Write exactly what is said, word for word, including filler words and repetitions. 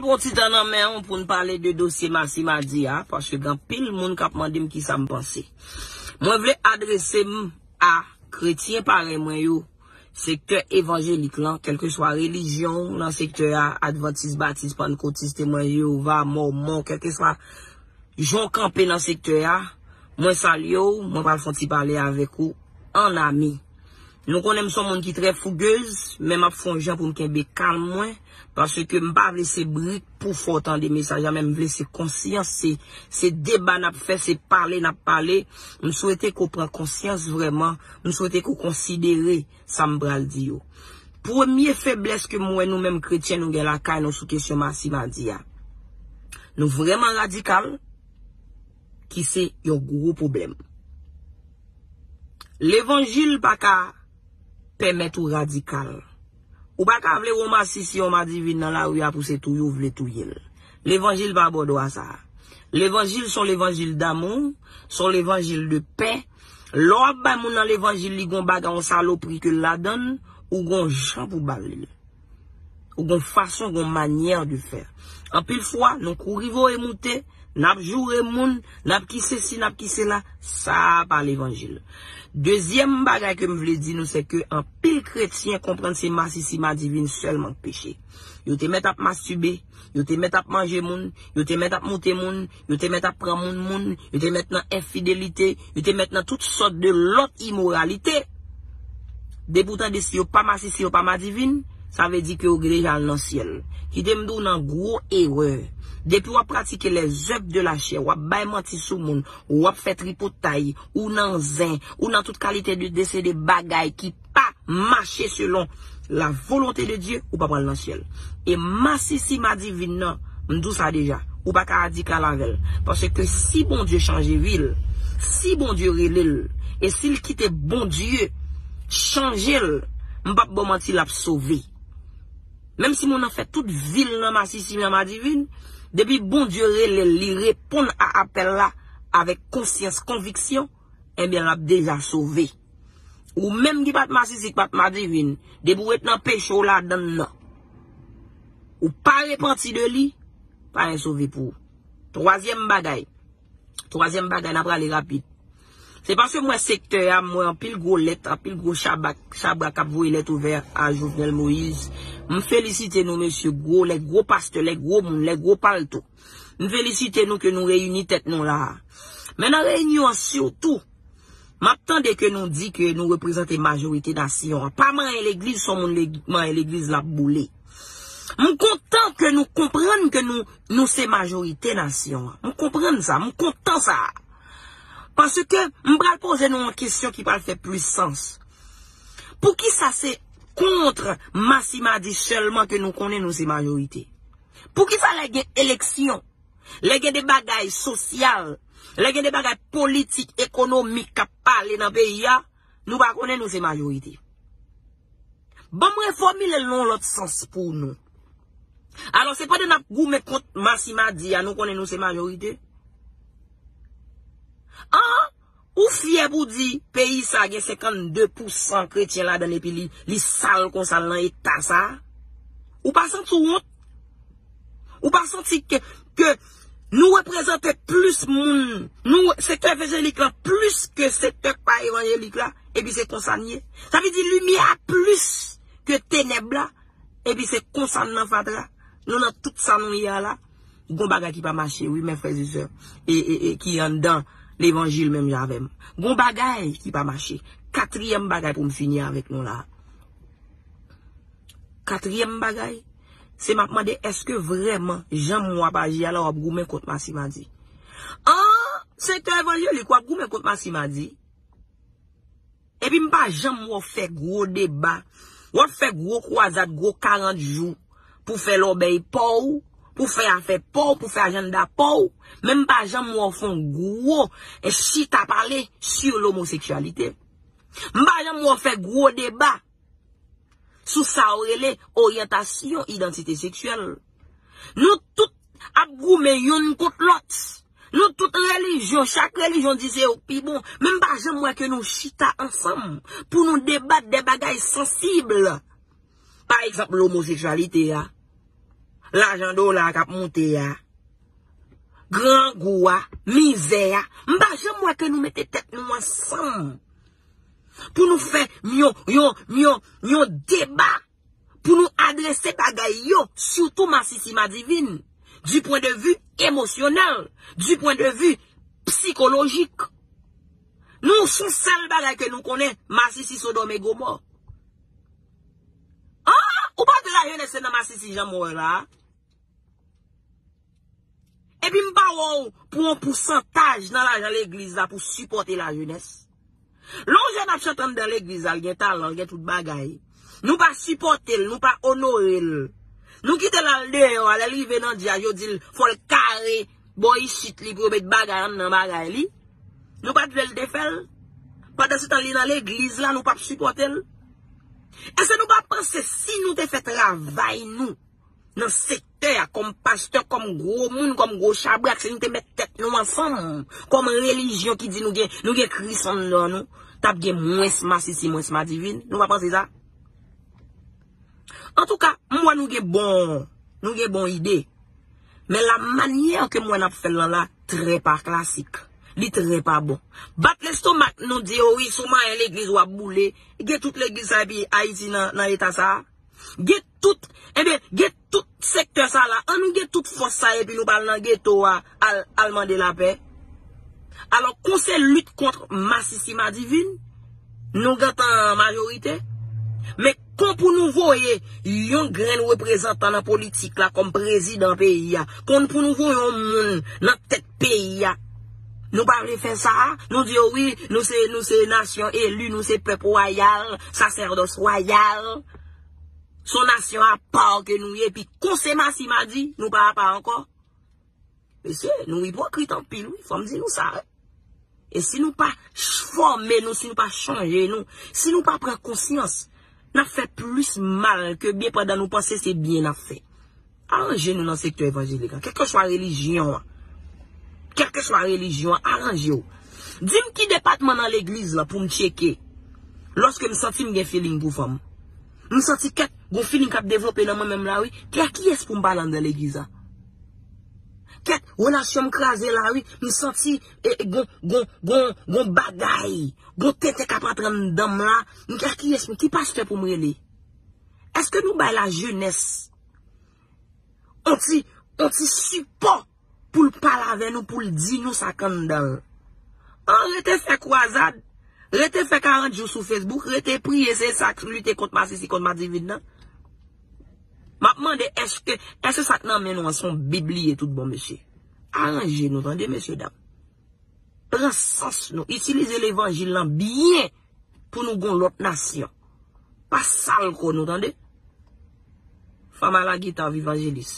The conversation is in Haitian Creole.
Pran ti tan nan men w pou n pale de dosye Masimadi a, paske gen anpil moun k ap mande m kisa m panse. Mwen vle adrese m a kretyen parèy mwen yo, sektè evanjelik lan, kèlkeswa relijyon w nan sektè a, advantis, batis, pannkotis, temwen Jewova, mòmon, kèlkeswa jan w kanpe nan sektè a, mwen salye w, mwen pral fè yon ti pale avèk ou an ami. Nou konnen m se yon moun ki trè fougez, men m ap fè yon jan pou m kenbe kalm mwen, paske m pa vle se brik pou fè w tande mesaj la, men m vle se konsyans, se, se deba n ap fè, se pale n ap pale. M swete ke w pran konsyans vrèman, m swete ke w konsidere sa m pral di yo. Premye feblès ke m wè nou menm kretyen nou gen lakay nou sou kesyon Masimadi a. Nou vrèman radikal, ki se yon gwo pwoblèm. Levanjil pa ka pèmèt ou radikal. Ou pa ka vle wè yon masisi, yon madivin nan lari a pou se touye w vle touye l. Levanjil pa ba w dwa sa a. Levanjil se yon levanjil damou, se yon levanjil de pè. Lè w ap bay moun nan levanjil, li gon bagay, yon salopri ke l ladann, ou gon jan pou ba l li. Ou gon fason, gon manyè de fè. Anpil fwa, nou kouri voye moute, n ap joure moun, n ap ki sesi, n ap ki sela, sa a pa levanjil. Dezyèm bagay ke m vle di nou, se ke anpil kretyen konprann se masisi madivin sèlman k peche. Yo te mèt ap mastibe, yo te mèt ap manje moun, yo te mèt ap moute moun, yo te mèt ap pran moun moun, yo te mèt nan enfidelite, yo te mèt nan tout sòt de lòt imoralite. Depi w tande si yo pa masisi, yo pa madivin, sa vle di ke yo deja al nan syèl. Kite m di w nan gwo erè. Depi w ap pratike les œuvres de la chair, w ap bay manti sou moun, w ap fè tripotay, ou nan zen, ou nan tout kalite de, de, se de bagay ki pa mache selon la volonte de Dye, ou pa pral nan syèl. E masisi madivin nan, m di w sa deja, ou pa ka radikal avè l. Paske si Bondye chanje vi l, si Bondye rele l, e si l kite Bondye chanje l, m p ap ba w manti, l ap sove. Menm si moun nan fè tout vi l nan masisi, nan madivin, depi Bondye rele l, li reponn a apèl la avèk konsyans, konviksyon, ebyen, l ap deja sove. Ou menm ki pa t masisi, ki pa t madivin, depi w ret nan peche w ladann nan, ou pa repanti de li, pa gen sove pou ou. Twazyèm bagay, twazyèm bagay, n ap prale rapid. Se paske m wè sektè a, m wè anpil gwo lèt, anpil gwo chabak, chabrak k ap voye lèt ouvè a Jovenel Moïse. M felisite nou, mesye, gwo, lè gwo pastè, lè gwo moun, lè gwo palto. M felisite nou ke nou reyini tèt nou la a. Men nan reyinyon an sitou, m ap tande ke nou di ke nou reprezante majorite nasyon an. Pa manyen legliz, se yon moun leg-, manyen legliz l ap boule. M kontan ke nou konprann ke nou, nou se majorite nasyon an. M konprann sa, m kontan sa. Paske m pral poze nou yon kesyon ki pral fè plis sans. Poukisa se kont Masimadi sèlman ke nou konnen nou se majorite? Poukisa lè gen eleksyon, lè gen de bagay sosyal, lè gen de bagay politik, ekonomik k ap pale nan peyi a, nou pa konnen nou se majorite? Ban m refòmile l nan yon lòt sans pou nou. Alò, se pandan n ap goumen kont Masimadi a, nou konnen nou se majorite? An, ou fyè pou di peyi sa gen senkannde pousan kretyen ladann epi li, li sal konsa, l nan eta sa? Ou pa santi w wont? Ou pa santi ke, ke nou reprezante plis moun, nou, sektè evanjelik la plis ke sektè k pa evanjelik la, epi se konsa n ye? Sa vle di limyè a plis ke tenèb la, epi se konsa n nan fatra. Nou nan tout sa nou ye a la. Gon bagay ki pa mache, wi, men frè e sè, e, e, e, ki anndan levanjil menm jan avè m. Gon bagay ki pa mache. Katriyèm bagay pou m fini avèk nou la. Katriyèm bagay, se m ap mande, èske vrèman, jan m wè w ap aji a la, w ap goumen kont Masimadi? An, sektè evanjelik, w ap goumen kont Masimadi? Epi m pa janm wè w fè gwo deba. W ap fè gwo kwazad, gwo karant jou pou fè lòbèy pa w, pou fè afè pa w, pou fè ajanda pa w. Men m pa janm wè w fè yon gwo, eh, chita pale sur l'homosexualité. M pa janm wè w fè gwo deba sou sa w rele oryantasyon idantite seksyèl. Nou tout ap goumen youn kont lòt. Nou tout relijyon, chak relijyon di se yo k pi bon. Men m pa janm wè ke nou chita ansanm pou nou debat de bagay sansib. Pa egzanp, lomoseksyalite a. lajan dola k ap moute a, grangou a, mizè a, m pa janm wè ke nou mete tèt nou ansanm pou nou fè yon, yon, yon, yon deba, pou nou adrese bagay yo, sitou masisi madivin, du point de vue émotionnel, du point de vue psychologique. Nou, se yon sèl bagay ke nou konnen, masisi Sodòm e Gomò. Ah, ou pa vle lajenès se nan masisi jan mwen la? Epi m pa wè w pou yon pousantaj nan lajan legliz la pou sipòte lajenès. Lè yon jèn ap chante anndan legliz la, l gen talan, l gen tout bagay. Nou pa sipòte l, nou pa onore l. Nou kite l al deyò a, lè l rive nan djaz, yo di l fò l kare bò isit li pou yo met bagay anndan bagay li. Nou pa t vle l te fè l. Pandansetan li nan legliz la, nou p ap sipòte l. Èske nou pa panse si nou te fè travay nou nan sektè a, kòm pastè, kòm gwo moun, kòm gwo chabrak, si nou te met tèt nou ansanm, kòm relijyon ki di nou gen, nou gen Kris anndan nou, t ap gen mwens masisi, mwens madivin? Nou pa panse sa? Antouka, m wè nou gen bon, nou gen bon ide. Men la manyè ke m wè n ap fè l lan la, trè pa klasik. Li trè pa bon. Bat lestomak nou di, o wi, sou manyen legliz w ap boule. Gen tout legliz sa epi Ayiti nan, nan eta sa a. Gen tout, ebyen, gen tout sektè sa la. An nou gen tout fòs sa epi nou pa al nan geto a, al, al mande lapè. Alò, kon se lit kont masisi madivin, nou gentan majorite. Men kon pou nou voye yon grenn reprezantan nan politik la kòm prezidan peyi a, kon pou nou voye yon moun nan tèt peyi a, nou pa vle fè sa a. Nou di yo wi, nou se, nou se nasyon eli, nou se pèp wayal, sasèdòs wayal. Se yon nasyon apa ke nou ye, epi kon se masi madi, nou pa apa ankò. Mesye, nou ipokrit anpil, wi. Fò m di nou sa, wi. E si nou pa ch-, fòme nou, si nou pa chanje nou, si nou pa pran konsyans, n ap fè plis mal ke byen pandan nou panse se byen n ap fè. Aranje nou nan sektè evanjelik la, kèlkeswa relijyon an. Kèlkeswa relijyon an, aranje w. Di m ki depatman nan legliz la pou m tcheke. Lòske m santi m gen feeling pou fanm. M santi kèk gon feeling k ap devlope nan mwen menm la, wi. Ki a kiyès pou m pale anndan legliz la? Kèk relasyon m kraze la, wi. M santi, e, e, gon, gon, gon, gon bagay, gon tenten k ap antre anndan m la. M ki a kiyès pou m, ki pastè pou m rele? Èske nou bay lajenès on ti, on ti sipò pou l pale avè nou, pou l di nou sa k anndan l? An rete fè kwazad, rete fè karant jou sou Facebook, rete priye, se sa k lite kont masisi, kont madivin nan. M ap mande, èske, èske sa k nan men nou an se yon bib li ye tout bon, mesye? Aranje nou, tande, mesye dam. Pran sans nou, itilize levanjil lan byen pou nou gon lòt nasyon. Pa sal kò nou, tande. Fanm a la gita, viv anjelis.